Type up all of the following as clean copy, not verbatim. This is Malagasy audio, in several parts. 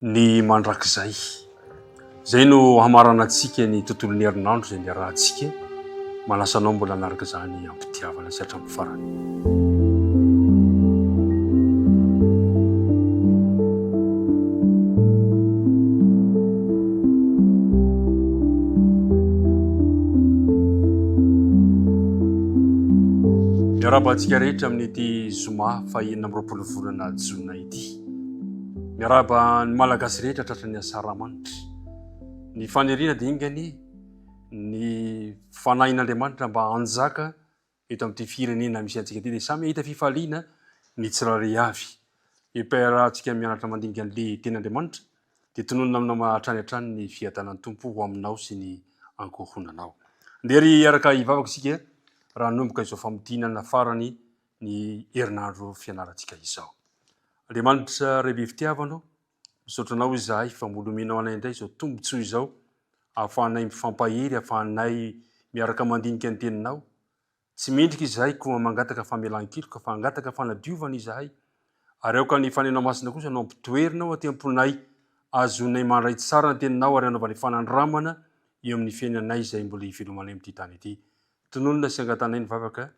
Ny mandrakizay. Izay no hamaranantsika ny tontolon'ny herinandro izay niarahantsika. Manasa anao mbola hanaraka izany am-pitiavana sy hatramin'ny farany. Miarahaba antsika rehetra amin'ity zoma faha 26 volana jona ity. Miarahaba ny Malagasy rehetra tratran'ny asaramanitra. Ny faniriana dia enga anie ny fanahin'Andriamanitra mba hanjaka eto amin'ity firenena misy antsika ity dia samy hahita fifaliana ny tsirairay avy. Eo-piarahantsika mianatra mandinika an'ilay tenin'Andriamanitra dia tononina aminao hatrany hatrany ny fiadanan'ny Tompo ho aminao sy ny ankohonanao. Andeha ry hiaraka hivavaka isika raha hanomboka izao famintinana farany ny herinandro fianarantsika izao. Andriamanitra Ray be fitiavana ô, misaotra Anao izahay fa mbola omenao anay indray izao tombontsoa izao ahafahanay mifampahery, ahafahanay miaraka mandinika ny Teninao. Tsy mendrika izahay koa mangataka famelan-keloka fa hangataka fanadiovana izahay. Ary aoka ny Fanenao Masina kosa no ampitoerinao aty am-ponay, ahazoanay mandray tsara ny Teninao ary hanaovanay fanandramana eo amin'ny fiainanay izay mbola hivelomanay amin'ity tany ity. Tononina sy angatanay ny vavaka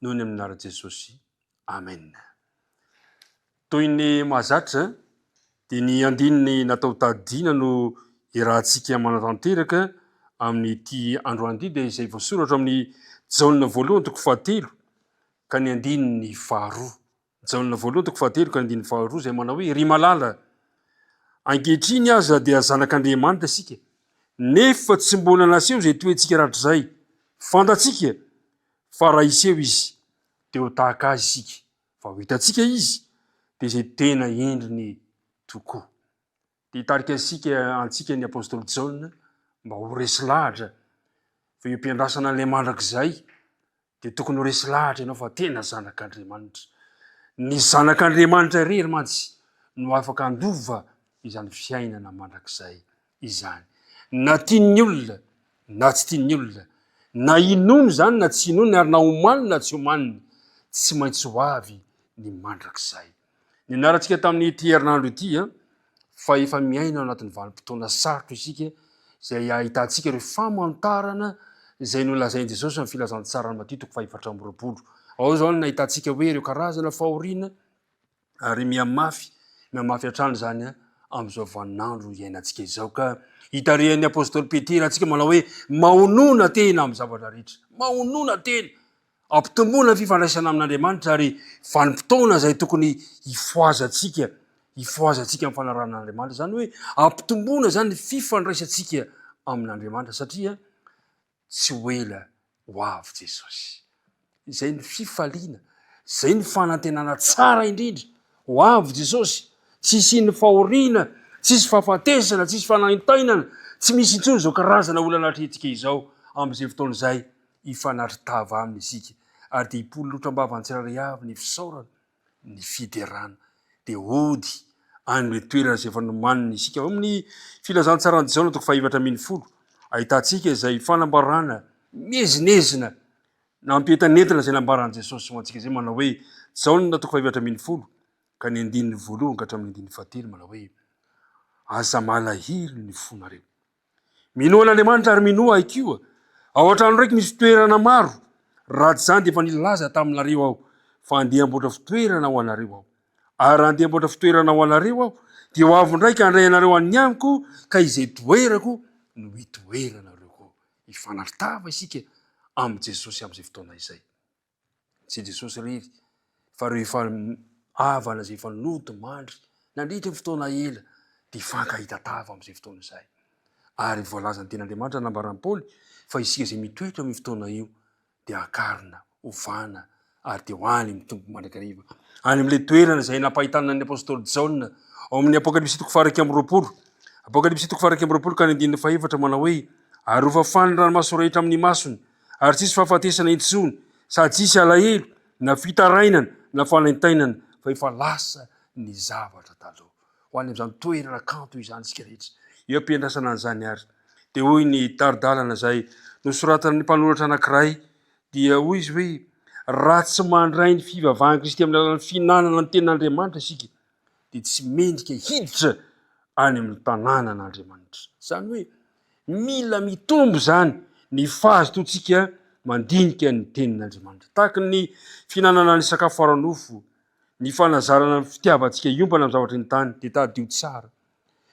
noho ny amin'ny anaran'i Jesosy. Amen. Toy ny mahazatra dia ny andininy natao tadidiana no iarahantsika manatanteraka amin'ity androany ity dia izay voasoratra amin'ny Jaona voalohany toko fahatelo ka ny andininy faharoa. Jaona voalohany toko fahatelo ka ny andininy faharoa izay manao hoe ry malala ankehitriny aza dia zanak'Andriamanitra isika nefa tsy mbola naseho izay toetsika rahatrizay. Fantatsika Fa raha hiseho Izy, dia ho tahaka Azy isika, fa ho hitantsika Izy, dia izay tena endriny tokoa. Dia hitarika antsika antsika ny apostoly Jaona mba ho resy lahatra fa eo am-piandrasana an'ilay mandrakizay, dia tokony ho resy lahatra ianao fa tena zanak'Andriamanitra. Ny zanak'Andriamanitra irery mantsy no afaka handova izany fiainana mandrakizay izany. Na tian'ny olona na tsy tian'ny olona, na inoany izany na tsy inoany ary na omaniny na tsy omaniny, tsy maintsy ho avy ny mandrakizay. Nianarantsika tamin'ity herinandro ity fa efa miaina ao anatin'ny vanim-potoana sarotra isika izay ahitantsika ireo famantarana izay nolazain'i Jesosy amin'ny filazantsaran'i Matio toko fahefatra amby 24. Ao izao no nahitantsika hoe ireo karazana fahoriana ary mihamafy mihamafy hatrany izany amin'izao vaninandro iainantsika izao ka hitarihan'ny apostoly Petera antsika manao hoe mahonona tena amin'ny zavatra rehetra, mahonona tena, ampitomboana ny fifandraisana amin'Andriamanitra ary vanim-potoana izay tokony hifohazantsika, hifohazantsika amin'ny fanarahana an'Andriamanitra, izany hoe ampitomboana izany ny fifandraisantsika amin'Andriamanitra satria Tsy ho ela ho avy Jesosy. Izay ny fifaliana, izay ny fanantenana tsara indrindra. Ho avy Jesosy. Tsy hisian'ny fahoriana, tsy hisy fahafatesana, tsy hisy fanaintainana, tsy misy intsony izao karazana olana atrehintsika izao. Amin'izay fotoana izay, hifanatri-tava aminy isika, ary dia hipololotra am-bavan'ny tsirairay avy ny fisaorana ny fiderana dia hody any ilay toerana izay efa nomaniny isika. Ao amin'ny filazantsaran'i Jaona toko fahefatra 14, ahitantsika izay fanambarana miezinezina nampientanentana izay nambaran'i Jesosy ho antsika izay manao hoe Jaona toko fahefatra 14 ka ny andininy voalohany ka hatramin'ny andininy fahatelo manao hoe aza malahelo ny fonareo. Minoa an'Andriamanitra ary minoa ahy koa. Ao an-trano raiko misy fitoerana maro. Raha tsy izany dia efa nilaza taminareo aho fa handeha hamboatra fitoerana ho anareo aho. Ary raha handeha hamboatra fitoerana ho anareo aho, dia ho avy indray ka handray anareo any amiko, ka izay toerako no hitoeranareo koa. Hifanartava isika amin'i Jesosy amin'izay fotoana izay. Tsy Jesosy irery fa ireo efa havana izay efa nodimandry nandritra ny fotoana ela dia hifankahita tava amin'izay fotoana izay. Ary voalazan'ny tenin'Andriamanitra nambaran'i Paoly fa isika izay mitoetra amin'io fotoana io dia hakarina, hovana ary dia ho any amin'ny Tompo mandrakariva. Any amin'ilay toerana izay nampahitana ny apostoly Jaona ao amin'ny Apokalypsy toko faha-21. Apokalypsy toko faha-21 ka ny andininy fahefatra manao hoe ary hofafan'ny ranomaso rehetra amin'ny masony ary tsy hisy fahafatesana intsony, sady tsy hisy alahelo, na fitarainana, na fanaintainana, fa efa lasa ny zavatra taloha. Ho any amin'izany toerana kanto izany isika rehetra. Eo am-piandrasana an'izany àry, dia hoy ny tari-dalana izay nosoratan'ny mpanoratra anankiray, dia hoy izy hoe, Raha tsy mandray ny fivavahan'i Kristy amin'ny alalan'ny fihinanana ny Tenin'Andriamanitra isika, dia tsy mendrika hiditra. any amin'ny tanànan'Andriamanitra. Izany hoe mila mitombo izany ny fahazotoantsika mandinika ny tenin'Andriamanitra. Tahaka ny fihinanana ny sakafo ara-nofo, ny fanazarana ny fitiavantsika hiompana amin'ny zavatry ny tany dia tadidio tsara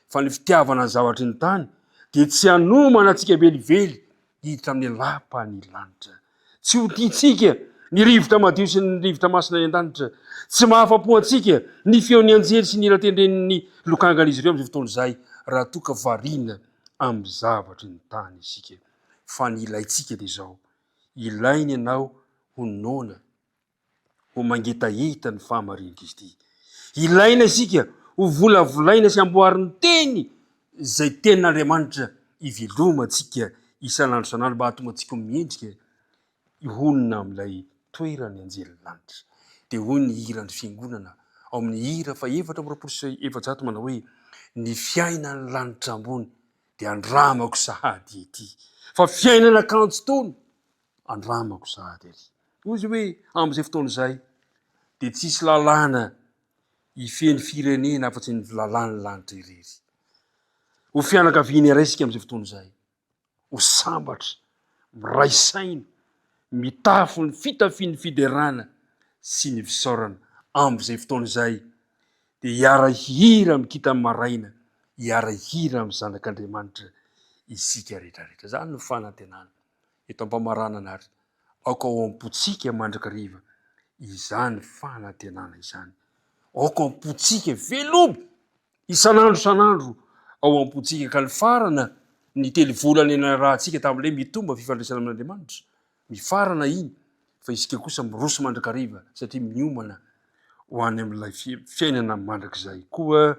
fa ny fitiavana ny zavatry ny tany dia tsy hanomana antsika velively hiditra amin'ny lapan'ny lanitra. Tsy ho tiantsika ny rivotra madio sy ny rivotra masina any an-danitra. Tsy mahafa-po antsika ny feon'ny anjely sy ny hira tendren'ny lokangan'izy ireo amin'izay fotoana izay raha toa ka variana amin'ny zavatry ny tany isika. Fa ny ilaintsika dia izao, ilaina ianao ho noana ho mangetaheta ny fahamarin'i Kristy. Ilaina isika ho volavolaina sy amboarin'ny Teny izay Tenin'Andriamanitra ivelomantsika isan'andro isan'andro mba hahatonga antsika ho mendrika hionona amin'ilay toeran'ny anjelin'ny lanitra. Dia hoy ny hiran'ny Fiangonana ao amin'ny hira fahefatra amby 420 manao hoe, Ny fiainan'ny lanitra ambony dia andramako sahady ety, fa fiainana kanjo tony andramako sahady ery. Hoy izy hoe, Amin'izay fotoana izay, dia tsy hisy lalàna hifehy ny firenena afa-tsy ny lalàn'ny lanitra irery. Ho fianakaviana iray isika amin'izay fotoana izay, ho sambatra, miray saina, mitafy ny fitafian'ny fiderana sy ny fisaorana. Amin'izay fotoana izay, dia hiara-hihira amin'ny kintan'ny maraina, hiara-hihira amin'ny Zanak'Andriamanitra isika rehetrarehetra. Izany no fanantenana. Eto am-pamaranana ary, aoka ao am-pontsika mandrakariva izany fanantenana izany. Aoka ao am-pontsika, velomy isan'andro isan'andro ao am-pontsika ka nifarana ny telo volana niarahantsika tamin'ilay mitomba fifandraisana amin'Andriamanitra. Mifarana iny fa isika kosa miroso mandrakariva satria miomana ho any amin'ilay fiainana mandrakizay. Koa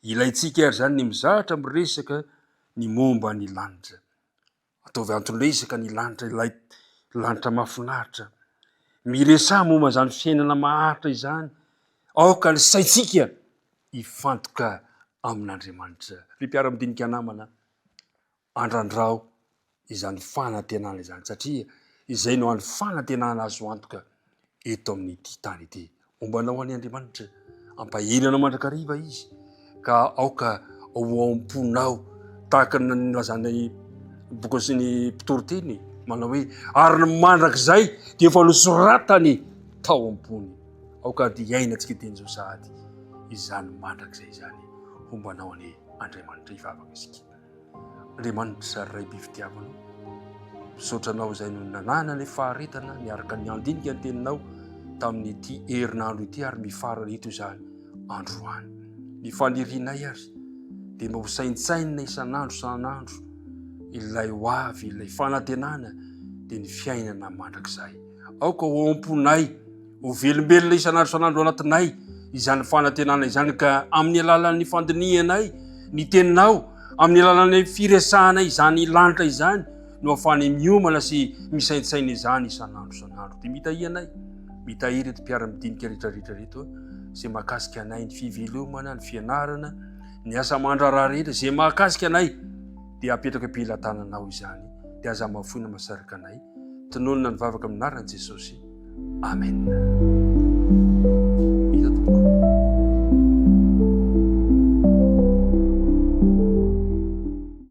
Ilaintsika ary izany ny mizatra miresaka ny momba ny lanitra. Ataovy anton-dresaka ny lanitra, ilay lanitra mahafinaritra. Miresaha momba izany fiainana maharitra izany. Aoka ny saintsika hifantoka amin'Andriamanitra. Ry mpiara-midinika namana, Andrandrao izany fanantenana izany satria izay no hany fanantenana azo antoka eto amin'ity tany ity. Homba anao anie Andriamanitra, hampahery anao mandrakariva Izy ka aoka ho ao am-ponao tahaka ny nilazan'ny boky sy ny mpitoriteny manao hoe ary ny mandrakizay dia efa nosoratany tao am-pony. Aoka ary dia hiainantsika dieny izao sahady izany mandrakizay izany. Homba anao anie Andriamanitra. Hivavaka isika. Andriamanitra Ray be fitiavana, misaotra Anao izay no nanana ny faharetana niaraka niandinika ny Teninao tamin'ity herinandro ity ary mifarana eto izany androany. Ny fanirianay ary dia mba ho saintsainina isan'andro isan'andro ilay ho avy, ilay fanantenana dia ny fiainana mandrakizay. Aoka ho ao am-ponay Ho velombelona isan'andro isan'andro ao anatinay izany fanantenana izany ka amin'ny alalan'ny fandinihanay ny teninao, amin'ny alalan'ny firesahanay izany lanitra izany no ahafahanay miomana sy misaintsaina izany isan'andro isan'andro. Dia mitahia anay, mitahia ireto mpiara-midinika rehetrarehetra ireto izay mahakasika anay, ny fivelomana, ny fianarana, ny asa aman-draharaha rehetra izay mahakasika anay dia apetraka am-pelatananao izany. Dia aza mahafoina masaraka anay. Tononina ny vavaka amin'ny anaran'i Jesosy. Amen.